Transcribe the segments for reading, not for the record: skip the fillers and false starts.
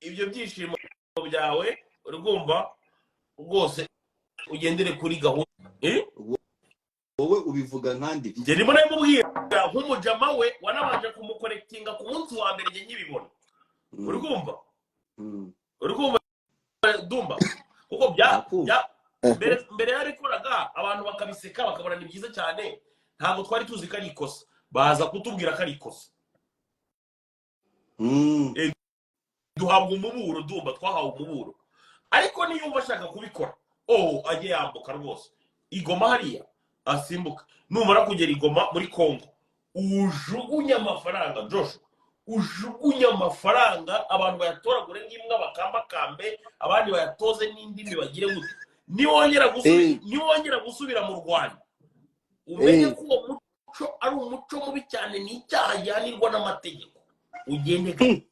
Ibyo byishimo byawe, urumva rwose, ugendere kuri gahunda. Eh? Wowe ubivuga nkandi. Njye ndimo ndabimubwira nk'umujama we wanabanje kumukorekitinga ku munsi wa mbere njye nkibibona. Uri kumva? Mm. Uri kumva, Dumba? Kuko bya Ndakumva. bya mbere yarabikoraga, abantu bakabiseka, bakabona ni byiza cyane. Ntabwo twari tuzi ko ari ikosa, baza kutubwira ko ari ikosa. Duhabwa umuburo, Dumba, twahawe umuburo. Ariko niyumva ashaka kubikora, oh, ajye yambuka rwose igoma hariya, asimbuka. Numara kugera igoma muri Congo, ujugunye amafaranga, Joshua, ujugunye amafaranga, abantu bayatoragure nk'imbwa, bakambakambe, abandi bayatoze n'indimi, bagire gute. Niwongera gusubira niwongera gusubira mu Rwanda, umenye ko uwo muco ari umuco mubi cyane, ni icyaha gihanirwa n'amategeko. Ugende gake.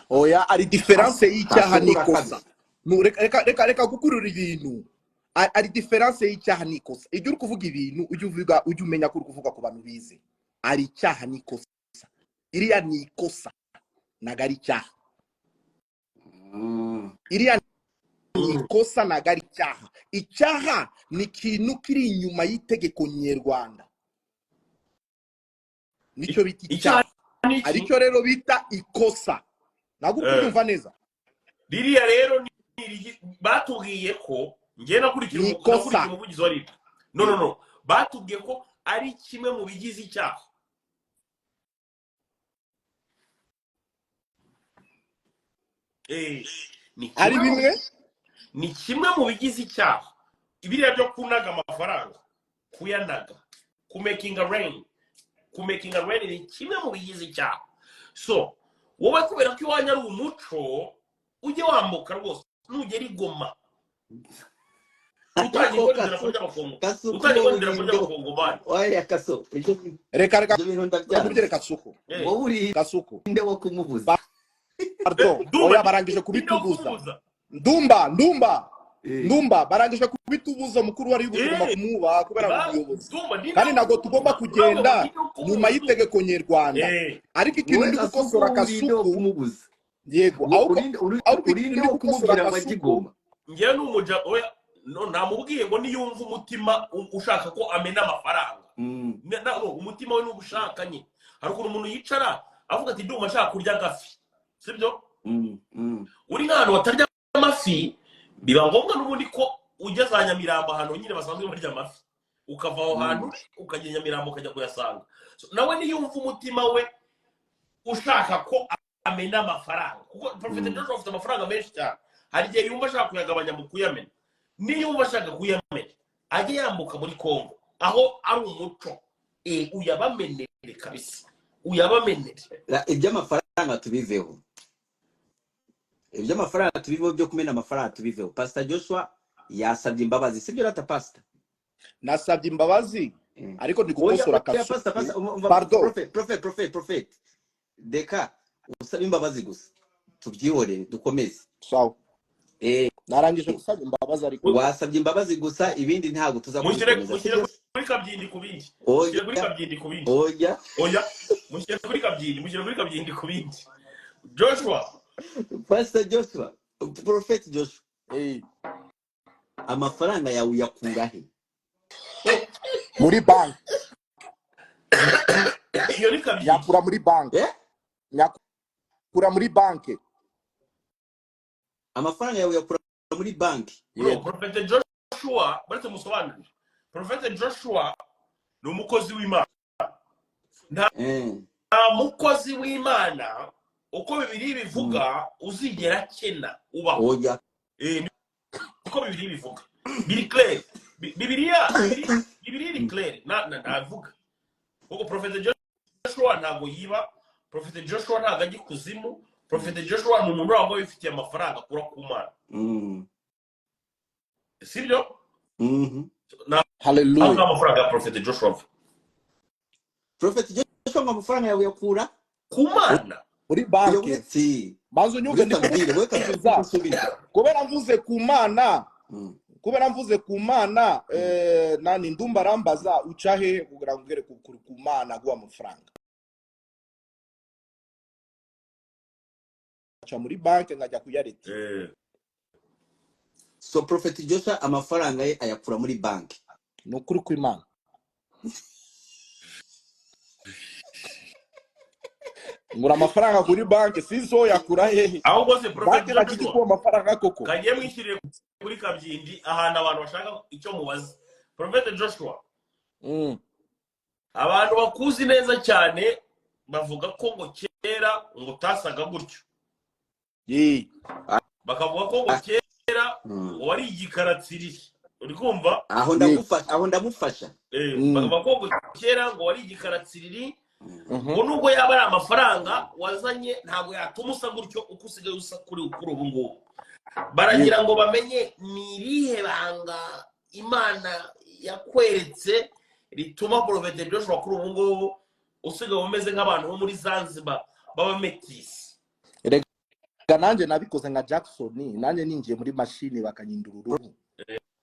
Oya, ari différence y'icyaha Kasuku n'ikosa. urakabye. Reka gukurura ibintu. Ari différence y'icyaha n'ikosa. Ijya uri kuvuga ibintu, ujya uvuga, ujya umenya ko uri kuvuga ku bantu bize. Ari icyaha n'ikosa. Iriya ni ikosa, ntago ari icyaha. Iriya ni ikosa, ntago ari icyaha. Icyaha ni ikintu kiri inyuma y'itegeko nyarwanda, nicyo bita Icyaha icyaha. ni iki? Aricyo rero bita ikosa, ntabwo uri kubyumva neza. Ririya rero ni batubwiye ko njye nakurikira Ni ikosa. Nakurikiye umuvugizi wa RIB. No, no, no, batubwiye ko ari kimwe mu bigize icyaha. Ni Ari kimwe bimwe. Ni kimwe mu bigize icyaha, biriya byo kunaga amafaranga, kuyanaga, kumakinga rain. Kumakinga rain ni kimwe mu bigize icyaha. So wowe, kubera ko iwanyu ari umuco, ujye wambuka rwose. Nugera i Goma, utangiye Ariko kubona idarapo Kasu, ry'abakongo, Kasuku, utangiye wowe kubona idarapo urinde ry'abakongomani. Oya Kaso, ibyo Reka ibyo bintu ndabyanze. Kubye, reka Suku. Wowe urinde Kasuku wo kumubuza. Pardon. Dumba, Oya, barangije ninde wo kubitubuza. kumubuza? Ndumba, Ndumba. Ndumba, barangije kubitubuza. Umukuru wari tugomba kumwubaha kubera ngo umuyobozi. Dumba, ninde Kandi wo ntabwo tugomba kumubuza? Uravuga ngo kugenda ninde wo nyuma kumubuza? y'itegeko nyarwanda. Ariko ikintu Wowe ndi Kasuku, gukosora wowe urinde wo Kasuku kumubuza. Yego, ahubwo ahubwo ikintu Urinde ndi wo gukosora kumubwira ngo ajye Kasuku. i Goma. Njyewe ni umuja. Oya, no, namubwiye ngo niyumva umutima ushaka ko amena amafaranga, no, umutima we nugushaka nyine. Hari ukuntu umuntu yicara avuga ati: "Ndumva nshaka kurya agafi," sibyo? Uri nk'ahantu batarya amafi, biba ngombwa n'ubundi ko ujya za Nyamirambo, ahantu nyine basanzwe barya amafi, ukava aho hantu ukajya i Nyamirambo, ukajya kuyasanga. So, nawe niyumva umutima we ushaka ko amena amafaranga, kuko Prophet Joshua afite amafaranga menshi cyane, hari igihe yumva ashaka kuyagabanya mu kuyamena. Niyumva ashaka kuyamena, ajye yambuka muri Congo aho ari umuco, uyabamenere kabisa, uyabamenere. Iby'amafaranga tubiveho, iby'amafaranga tubiveho, byo kumena amafaranga tubiveho. Pastor Joshua yasabye imbabazi, sibyo rata, pastor? Nasabye imbabazi, ariko ndi Oya, gukosora oya, Kasuku. Pastor, pastor, umva. Pardon. Prophet, prophet, prophet, prophet, reka usabe imbabazi gusa, tubyihorere, dukomeze. Sawa. Narangije gusaba imbabazi, ariko Wasabye imbabazi gusa, ibindi ntabwo tuza Mushyire kubikomeza, mushyire sibyo? kuri kabyindi ku bindi. Mushyire kuri Oya. kabyindi ku bindi. Oya. Oya, mushyire kuri kabyindi, mushyire kuri kabyindi ku bindi, Joshua. Pastor Joshua, Prophet Joshua, amafaranga yawe uyakura he? Muri banki. Iyo ni kabyindi. Nyakura muri banki. Eh? Nyakura muri banki. Amafaranga yawe uyakura muri banki? Bro. Yego. Prophet Joshua, baretse musobanurire. Prophet Joshua ni umukozi w'Imana. Nta mukozi w'Imana, uko Bibiliya bivuga, uzigera akena ubaho. Oya. Niko Bibiliya bivuga, biri clair. Bibiliya iri clair, navuga kuko Prophet Joshua ntabwo yiba, Prophet Joshua ntabwo ajya ikuzimu, Prophet Joshua ni umuntu waba wifitiye amafaranga akura ku Mana, sibyo? Mhm. Ntabwo Haleluya. amafaranga ya Prophet Joshua ava. Prophet Joshua, ngo amafaranga yawe uyakura Ku Mana. Muri Oya, banki. Uretse Banza unyumve, ndi uretse ambwire wowe kugusubiza. Kasuku, usubiza. Kubera mvuze ku Mana, kubera mvuze ku Mana, nani, Ndumba arambaza: "Uca he kugira ngo ugere ku Mana guha amafaranga?" Nkaca muri banki nkajya kuyaretira. So Prophet Joshua amafaranga ye ayakura muri banki? Ni ukuri kw'Imana, ngura amafaranga kuri banki, sizo yakura hehe? Ahubwo se Prophet Banki ntakijya Joshua, ikuba amafaranga koko. Kagiye mwishyiriye kuri kabyindi ahantu abantu bashaka icyo mubaza Prophet Joshua. Abantu bakuzi neza cyane bavuga ko ngo kera ngo utasaga gutyo. Bakavuga ko ngo kera ngo wari igikaratsiri, uri kumva? Aho ndamufasha, aho ndamufasha. Bakavuga ko ngo kera ngo wari igikaratsiriri, ngo nubwo yaba ari amafaranga wazanye ntabwo yatuma usa gutyo uko usigaye usa kuri ubu ngubu. Baragira ngo bamenye ni irihe banga Imana yakweretse rituma Prophet Joshua kuri ubu ngubu usigaye umeze nk'abantu bo muri Zanzibar b'abametisi. Erega nanjye nabikoze nka Jackson, nanjye ninjiye muri mashini bakanyindura uruhu.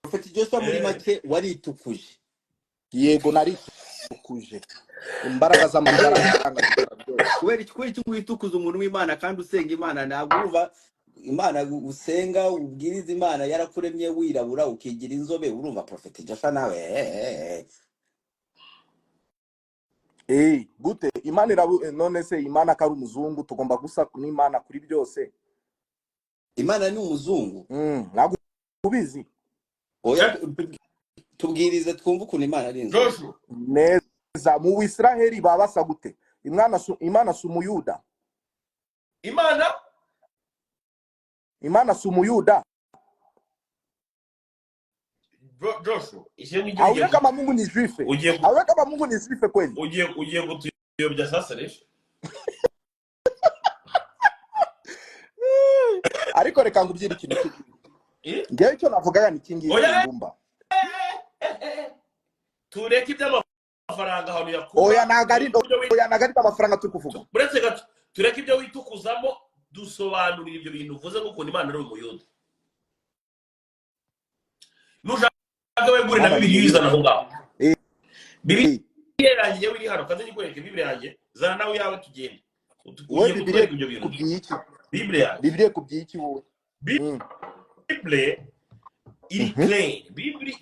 Prophet Joshua, muri make waritukuje? Yego, naritukuje, imbaraga z'amafaranga zikora byose. Kubera iki witukuza umuntu w'Imana kandi usenga Imana? Ntabwo urumva Imana usenga, ubwiriza Imana yarakuremye wirabura ukigira inzobe. Urumva Prophet Joshua nawe Gute Imana irabu none se Imana ko ari umuzungu, tugomba gusa n'Imana kuri byose? Imana ni umuzungu? Ntabwo ubizi? Oya, tubwirize twumve ukuntu Imana ari inzobe. Joshua. Neza, mu Wisiraheli baba basa gute? Imana si umuyuda? Imana? Imana si umuyuda? Joshua, icyo ngicyo ugiye Auye kama Mungu ni juif? Ugiye Auye kama Mungu ni juif kweli? Ugiye kutuyobya sasa rero. Ariko reka nkubwire ikintu kimwe. Ngewe icyo navugaga ni iki ngiki. Oya. Ngumba. Tureke iby'amafaranga ahantu yakura. Oya, ntabwo ari Ibyo oya, ntabwo ari amafaranga turi kuvuga. Uretse gato, tureke ibyo witukuzamo, dusobanurira ibyo bintu uvuze nk'ukuntu Imana ari umuyuda. Nushaka wegure na Imana ni Bibiliya uyizana aho ngaho. Bibiliya yanjye yewe iri hano, kaze nyikwereke Bibiliya yanjye. Zana nawe iyawe tugende. Wowe Ugiye Bibiliya kutwereka ibyo bintu. kubwiye iki? Bibiliya yanjye. Bibiliya kubwiye iki wowe? Bible iri clair.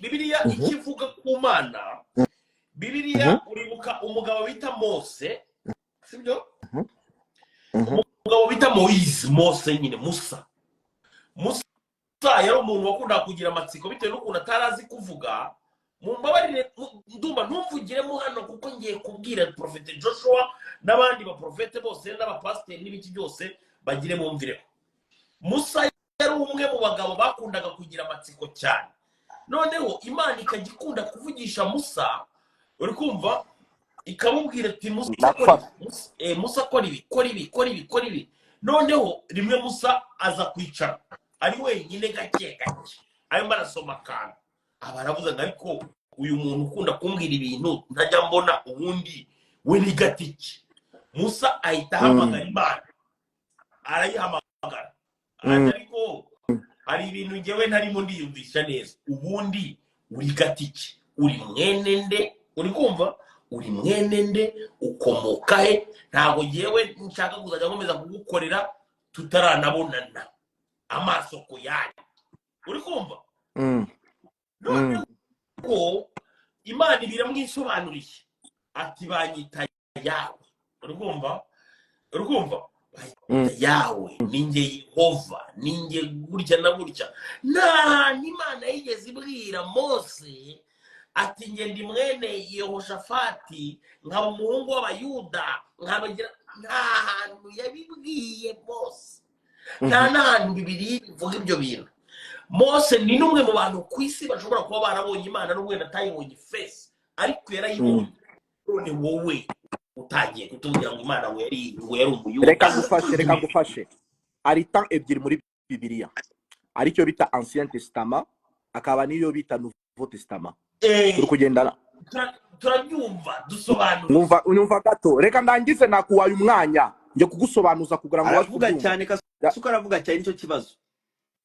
Bibiliya icyo ivuga ku Mana, Bibiliya, uribuka umugabo bita Mose, sibyo? Umugabo bita Moise, Mose nyine, Musa. Musa yari umuntu wakundaga kugira amatsiko bitewe n'ukuntu atari azi kuvuga. Mumbabarire, ndumva ntumvugiremo hano kuko ngiye kubwira Prophet Joshua n'abandi baprofete bose n'abapasiteri n'ibiki byose bagire bumvireho. Musa yari umwe mu bagabo bakundaga kugira amatsiko cyane. Noneho Imana ikajya ikunda kuvugisha Musa, uri kumva, ikamubwira ati: "Musa, kora Ndakufata. ibi. Musa, Musa, kora ibi, kora ibi, kora ibi, kora ibi." Noneho rimwe Musa aza kwicara ari wenyine, gake gake arimo arasoma akantu, aba aravuze ngo: "Ariko uyu muntu ukunda kumbwira ibintu ntajya mbona, ubundi we ni gatiki?" Musa ahita ahamagara Imana, arayihamagara ati: "Ariko hari ibintu ngewe ntarimo ndiyumvisha neza. Ubundi uri gatiki? Uri mwene nde? Uri kumva, uri mwene nde? Ukomoka he? Ntabwo ngewe nshaka kuzajya nkomeza kugukorera tutaranabonana amaso ku yandi." Uri kumva? Noneho Imana ibiramwisobanuriye ati: "Banyita Yawe." Uri kumva? Uri kumva? "Banyita Yawe, ninjye Yehova, ninjye gutya na gutya." Nta hantu Imana yigeze ibwira Mose ati: "Njye ndi mwene Yehoshafati, nkaba umuhungu w'Abayuda, nkabagira." Nta hantu yabibwiye Mose, nta n'ahantu Bibiliya ivuga ibyo bintu. Mose ni n'umwe mu bantu ku isi bashobora kuba barabonye Imana, n'ubwo wenda atayibonye face, ariko yarayibonye. None wowe utangiye kutubwira ngo Imana ngo yari umuyuda. Reka ngufashe, reka ngufashe. Hari temps ebyiri muri Bibiliya, aricyo bita Ancien Testament, akaba n'iyo bita Nouveau Testament. Turi kugendana? Turabyumva, dusobanura. Mwumva, unyumva gato, reka ndangize. Nakuwaye umwanya njye kugusobanuza kugira ngo ubashe Aravuga kubyumva. cyane. Kasuku aravuga cyane, nicyo kibazo.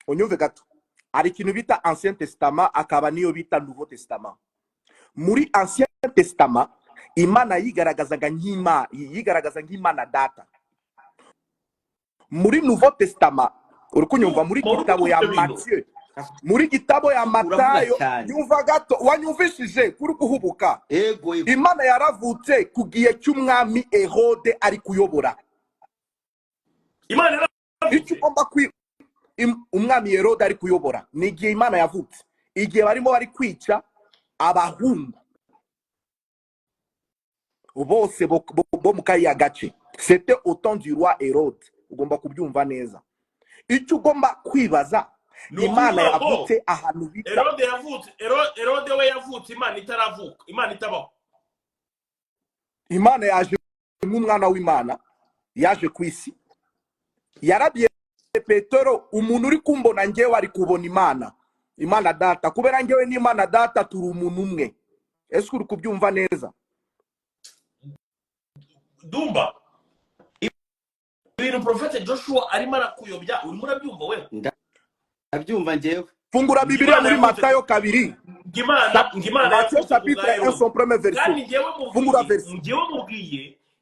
Unyumve gato. Hari ikintu bita Ancien Testament, akaba niyo bita Nouveau Testament. Muri Ancien Testament Imana yigaragazaga nk'Imana, yigaragaza nk'Imana Data. Muri Nouveau Testament, uri kunyumva, muri Uri gitabo ya kumva ibyo bintu? Mathieu, muri gitabo ya Uravuga Matayo. cyane. Nyumva gato, wanyumvishije kuri guhubuka. Ego, ego. Imana yaravutse ku gihe cy'umwami Herode ari kuyobora. Imana Icyo yaravutse. ugomba umwami Herode ari kuyobora ni igihe Imana yavutse, igihe barimo bari kwica abahungu bose bo mu kariya gace. C'était au temps du roi Hérode. Ugomba kubyumva neza. Icyo ugomba kwibaza, Ni Imana ukuvuga ngo yavutse ahantu bita Herode yavutse, Herode we yavutse Imana itaravuka, Imana itabaho. Imana yaje nk'umwana w'Imana, yaje ku isi, yarabye Petero: "Umuntu uri kumbona ngewe ari kubona Imana, Imana Data, kubera ngewe n'Imana Data turi umuntu umwe." Ese uri kubyumva neza? Dumba, ibintu Profete Joshua arimo arakuyobya, urimo urabyumva we? Ndabyumva njyewe. Fungura Bibiliya Imana muri yavutse Matayo 2. Ngo Imana Matthieu yavutse ku bwa chapitre 1, Herode. son premier Kandi verset. njyewe Fungura mubwiye, verset.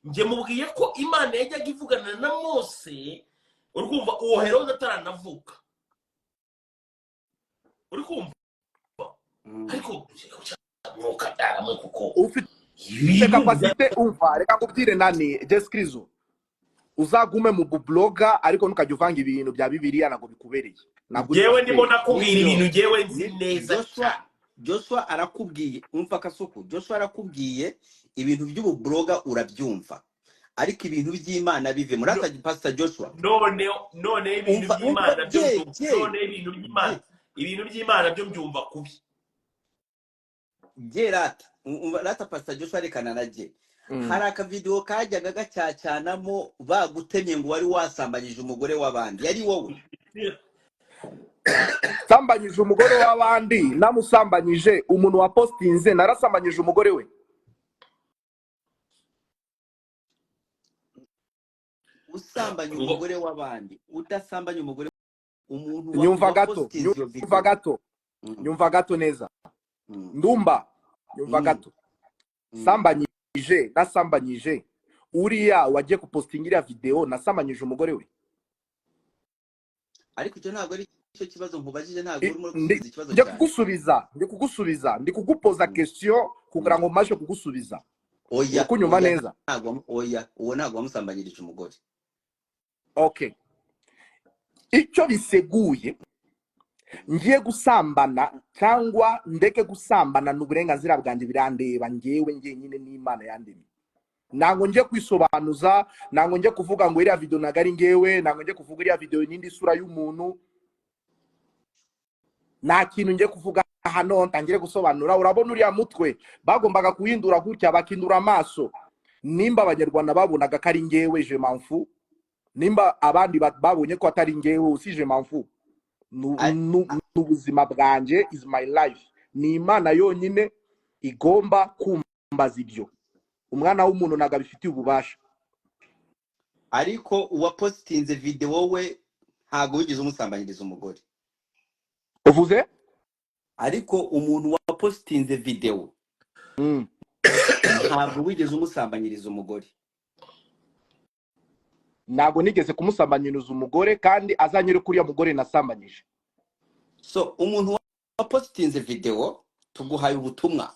njyewe mubwiye ko Imana yajyaga ivugana na Mose, uri kumva, uwo Herode ataranavuka, uri kumva? Ariko mwuka daramwe kuko Ufite ibintu capacité. Umva, reka nkubwire nani, Jesu, uzagume mu bubloga, ariko ntukajya uvanga ibintu bya Bibiliya, ntabwo bikubereye, ntabwo uri Njyewe ndimo pasiteri. nakubwira Nibyo. ibintu njyewe nzi neza Joshua, cyane. Joshua arakubwiye, umva Kasuku, Joshua arakubwiye ibintu by'ububloga urabyumva, ariko ibintu by'Imana bive muri ata. Pastor Joshua. None ibintu Umva, umva. by'Imana byo Bye mbyumva. Bye. None ibintu by'Imana, Bye. ibintu by'Imana byo mbyumva kubi. Bye rata, umva rata, Pastor Joshua, rekana na jye. Hari akavidewo kajyaga gacyacyanamo bagutemye ngo wari wasambanyije umugore w'abandi, yari wowe? Sambanyije umugore w'abandi? Namusambanyije? Umuntu wa postinze narasambanyije umugore we? Usambanya Ngo umugore w'abandi, udasambanya umugore, umuntu Nyumva gato. wapostinze iyo Nyumva video. gato. Nyumva gato neza. Ndumba, nyumva gato. Sambanyije, nasambanyije uriya wagiye kupostinga iriya video? Nasambanyije umugore we? Ariko icyo ntabwo ari cyo kibazo nkubajije, ntabwo urimo gusubiza ikibazo Njye cyanjye. kugusubiza, ndi kugusubiza, ndi kugupoza question kugira ngo mbashe kugusubiza. Oya. Uri kunyumva Oya. neza? Ntabwo oya, uwo ntabwo wamusambanyirije umugore. Okay, icyo biseguye, ngiye gusambana cyangwa ndeke gusambana ni uburenganzira bwanjye, birandeba ngewe njyenyine n'Imana yandemye. Ntabwo ngiye kwisobanuza, ntabwo ngiye kuvuga ngo iriya video ntabwo ari ngewe, ntabwo ngiye kuvuga iriya video n'indi sura y'umuntu. Nta kintu ngiye kuvuga hano ntangire gusobanura. Urabona uriya mutwe bagombaga kuhindura gutya, bakindura amaso. Nimba Abanyarwanda babonaga ko ari ngewe, je m'en fous. Nimba abandi babonye ko atari ngewe, aussi je m'en fous. Ni ubuzima bwanjye, is my life. Ni Imana yonyine igomba kumbaza ibyo. Umwana w'umuntu ntabwo abifitiye ububasha. Ariko uwapositinze video we ntabwo wigeze umusambanyiriza umugore. Uvuze? Ariko umuntu wapositinze video ntabwo wigeze umusambanyiriza umugore. Ntabwo nigeze kumusambanyiriza umugore, kandi azanyere kuriya mugore nasambanyije. So umuntu wapositinze video, tuguhaye ubutumwa,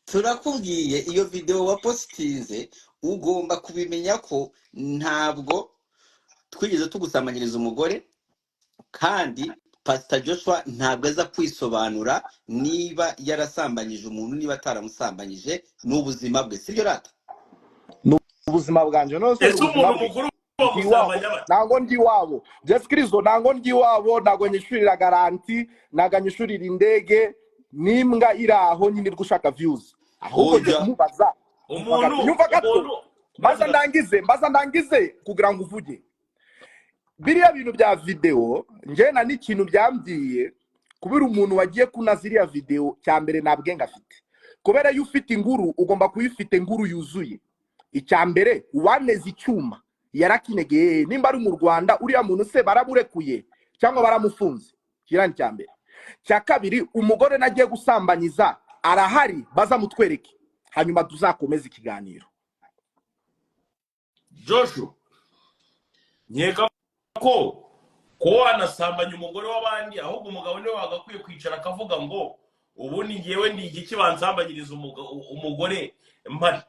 turakubwiye iyo video wapositinze ugomba kubimenya ko ntabwo twigeze tugusambanyiriza umugore, kandi Pastor Joshua ntabwo aza kwisobanura niba yarasambanyije umuntu, niba ataramusambanyije, ni ubuzima bwe, sibyo rata? Ni ubuzima bwanjye, none se ni Ese ubuzima umuntu bwe? mukuru Ndi iwabo. bamusambanya bate? Ntabwo ndi iwabo, Jesu Kristo, ntabwo ndi iwabo, ntabwo nyishurira garanti, ntabwo anyishurira indege n'imbwa iri aho nyine iri gushaka views. Ahubwo ngiye Oya. kumubaza. Nyumva gato. Umuntu Nyumva gato. Umuntu Mbaza ndangize, mbaza ndangize kugira ngo uvuge. Biriya bintu bya video, njye na n'ikintu byambwiye, kubera umuntu wagiye kuna ziriya video, cya mbere nta bwenge afite, kubera iyo ufite inguru ugomba kuyifite inguru yuzuye. Icya mbere, uwaneze icyuma yarakinegeye. Nimba ari mu Rwanda uriya muntu se baramurekuye cyangwa baramufunze? Kiriya ni icya mbere. Cya kabiri, umugore nagiye gusambanyiza arahari, bazamutwereke, hanyuma tuzakomeze ikiganiro. Joshua, nkeka ko kuba wanasambanya umugore w'abandi, ahubwo umugabo niwe wagakwiye kwicara akavuga ngo ubundi ngewe ni igiki bansambanyiriza umugore mpari?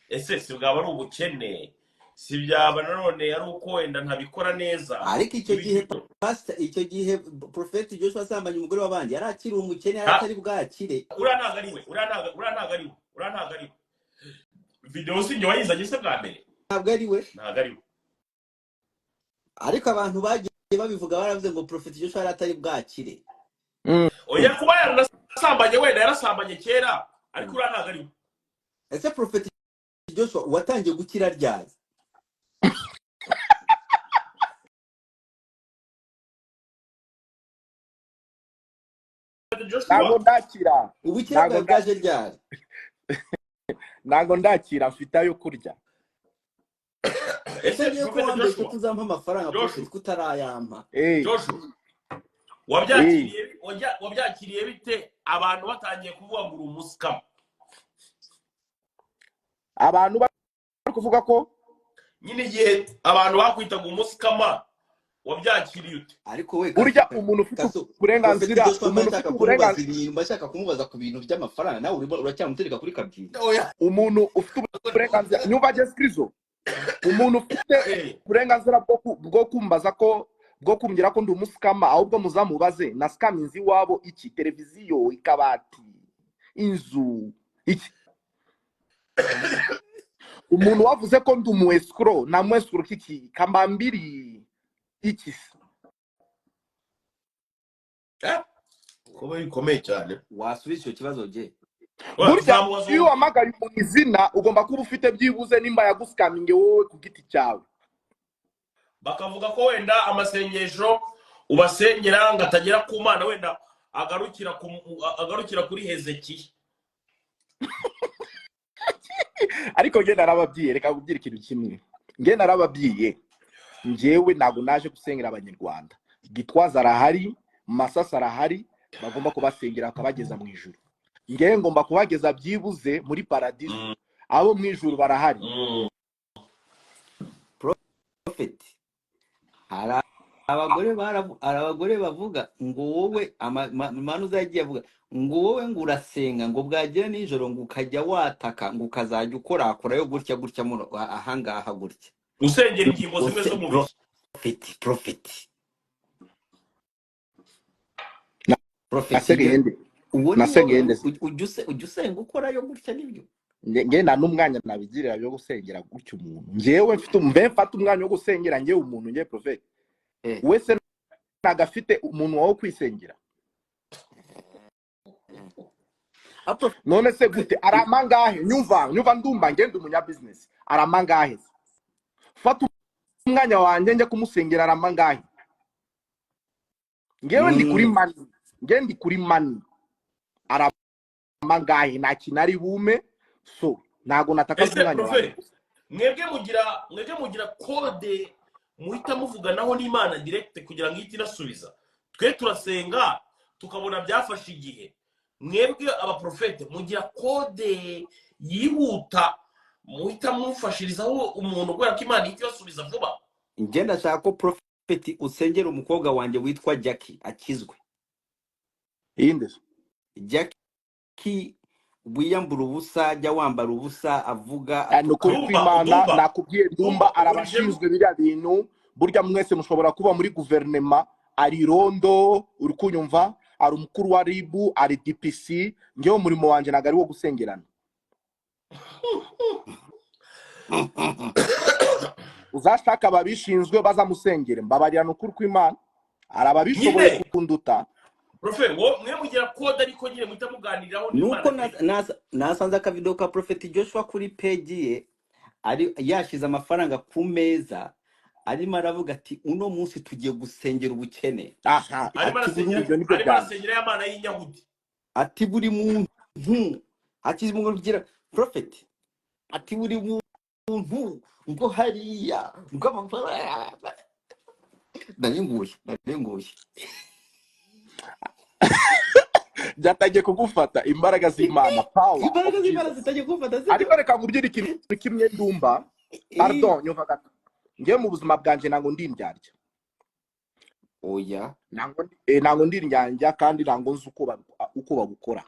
Ese si bwaba ari ubukene? Si byaba nanone ari uko wenda ntabikora neza? Ariko icyo gihe Ibiki- pastor, icyo gihe Prophet Joshua asambanya umugore w'abandi, yari akiri umukene, yari atari bwakire. Uriya ntabwo ari we, uriya ntabwo ari we, uriya ntabwo ari we. Videwo si njye wayizanye se bwa mbere? Ntabwo ari we. Ntabwo ari we. Ariko abantu bagiye babivuga baravuze ngo Prophet Joshua yari atari bwakire. Oya, kuba yaranasambanye, wenda yarasambanye kera, ariko uriya ntabwo ari we. Ese Prophet Joshua watangiye gukira ryari? Joshua, Ntabwo ndakira. Ubukire Ntabwo bwawe bwaje ryari? Ntabwo ndakira, mfite ayo kurya. Ese Ese ngiye ko Prophet wambeshye Joshua, ko uzampa amafaranga, Joshua, Prophet, ko utarayampa? Joshua, wabyakiriye bite abantu batangiye kuvuga ngo uri umusikama? Abantu bari kuvuga ko Nyine igihe abantu bakwitaga umusikama, wabyakiriye ute? Ariko we burya umuntu ufite Kaso, Prophet uburenganzira, Joshua mba umuntu nshaka ufite kumubaza uburenganzira, ibintu, mba nshaka kumubaza ku bintu by'amafaranga, nawe urimo uracyamutereka kuri kabyiniro. Oya. Umuntu ufite uburenganzira, nyumva Yesu Kristo, umuntu ufite uburenganzira bwo kumbaza ko, bwo kumbwira ko ndi umusikama, ahubwo muzamubaze na scam inzu iwabo, iki televiziyo, ikabati, inzu, iki. Umuntu wavuze ko ndi umu escroc, na mu escroc kiki kambambiri iki se? Kuba bikomeye cyane. Wasubiza icyo kibazo je? Oya, Burya tuzamubaza iyo ubu. uhamagaye umuntu izina, ugomba kuba ufite byibuze nimba yagusikaminge wowe ku giti cyawe. Bakavuga ko wenda amasengesho ubasengera ngo atagera ku Mana, wenda agarukira kuri Hezekiya. Ariko nge narababwiye, reka nkubwire ikintu kimwe, nge narababwiye, njyewe ntabwo naje gusengera abanyarwanda. Gitwaza arahari, Masasa arahari, bagomba kubasengera bakabageza mu ijuru. Ngewe ngomba kubageza byibuze muri paradiso. Abo mu ijuru barahari. Prophet, hari abagore hari abagore bavuga ngo wowe Manu uzagiye avuga ngo wowe ngo urasenga, ngo bwagera nijoro ngo ukajya wataka, ngo ukazajya ukorakorayo gutya gutya muno ahangaha gutya. Usengera ingingo zimwe z'umubiri. Prophet, Prophet, Prophet, Nasengeye ibyo nde? uwo ni wowe. Nasengeye nde? Ujya usenga ukorayo gutya, nibyo? Nge nta n'umwanya nabigirira byo gusengera gutya umuntu. Ngewe mfite, mve mfata umwanya wo gusengera ngewe umuntu, ngewe Prophet? Wese ntabwo afite umuntu wawe kwisengera. Prophet, None se gute aramangahe? Nyumva, nyumva, ndumva ngende umunyabusiness aramangahe? Fata umwanya wanjye njye kumusengera, aramangahe? Ngewe ndi kuri mani, ngewe ndi kuri mani, aramangahe? Nta kintu ari bume, so ntabwo natakaza Ese umwanya wanjye. Profe, mwebwe mugira kode muhita muvuganaho n'Imana direct kugira ngo ihite inasubiza? Twe turasenga tukabona byafashe igihe. Mwebwe abaprofete mugira kode yihuta muhita mufashirizaho umuntu, kubera ko Imana ihita ibasubiza vuba? Njye ndashaka ko Prophet usengera umukobwa wanjye witwa Jackie akizwe. Iyindi se? Jackie wiyambura ubusa, ajya wambara ubusa, avuga Ni ukuri atukana. Dumba, kw'Imana. Dumba, Nakubwiye Dumba, Dumba, uburijemo. arabashinzwe biriya bintu. Burya mwese mushobora kuba muri guverinema, ari rondo, uri kunyumva, ari umukuru wa RIB, ari DPC. Ngewe umurimo wanjye ntabwo ari wo gusengerana. Uzashaka ababishinzwe bazamusengere, mbabarira, ni ukuri kw'Imana, hari ababishoboye Nyine kunduta. Profe, wo mwe mugira kode, ariko nyine muhita muganiriraho n'Imana Nuko direct. nasanze akavido ka Prophet Joshua kuri peji ye, ari yashize amafaranga ku meza, arimo aravuga ati uno munsi tugiye gusengera ubukene. Aha, Arimo Ati buri arasengera, ibyo nibyo arimo byanjye. arasengera ya Mana y'inyahudi. Ati buri muntu ati mugira Prophet, ati buri muntu ngo hariya ngo amafaranga, nari nguye. Byatangiye kugufata imbaraga z'Imana, power Imbaraga of z'Imana Jesus. zitangiye kumfata, sibyo? Ariko reka nkubwire ikintu kimwe, Ndumba. Pardon, nyumva gato. Njyewe mu buzima bwanje ntabwo ndi indyarya. Oya. Ntabwo ndi indyarya kandi ntabwo nzi uko babukora.